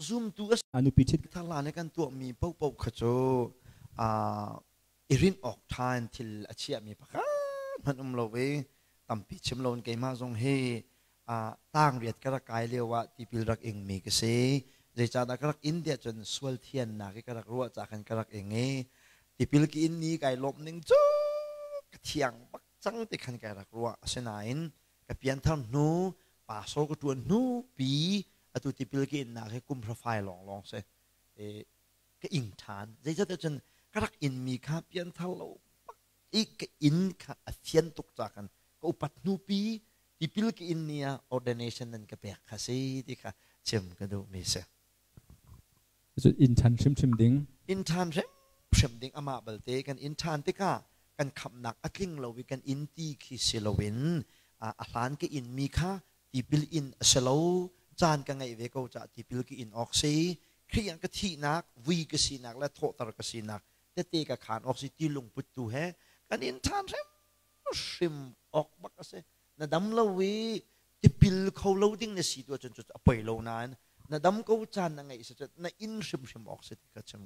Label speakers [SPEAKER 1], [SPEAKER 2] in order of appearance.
[SPEAKER 1] Zumtu
[SPEAKER 2] A nupi ṭhit
[SPEAKER 1] Thangla nih kan tuahmi paohpaoh kha cu i rinh awk ṭha in thil a chiahmi pakhat hmanh um lo i tampi chim loin keimah zong hi tangriat ka rak kai lio ah tipil rak ingmi ka si. Zeicahdah ka rak in tiah cun sual thiannak i ka rak ruah ca khan ka rak ing i tipil ka in ni kai lawmh ning cu ka thiang bak cang ti khan kai rak ruah. Asinain ka pianthar hnu pastor ka ṭuan hnu pi atu tipil ka innak hi kum hra fai lawnglawng si ka ing ṭhan. Zeicahtiah cun ka rak inmi kha pianthar lo bak i ka inn kha a fian tuk ca khan ka upat hnu pi tipil ka in ni ah ordination nan ka pek kha si ti kha chim ka duhmi si.
[SPEAKER 2] Cun inn ṭhan hrimhrim ding.
[SPEAKER 1] Inn ṭhan hrimhrim ding. Amah balte kan inn ṭhan tikah kan khamhnak a tling lo i kan inn ti khi si loin a hlan ka inmi kha tipil in a si lo, caan ka ngeih ve ko caah tipil ka in awk si, Khrih ah ka thihnak, vui ka sinak le thawhter ka sinak tete ka khaan awk si ti lungput tu he kan inn ṭhan hrimhrim awk bak a si. Na dam lo i tipil kho lo ding na si tu ahcun cu a poi lo nain na dam ko caan na ngeih si cun na inn hrimhrim awk si ti kha chim.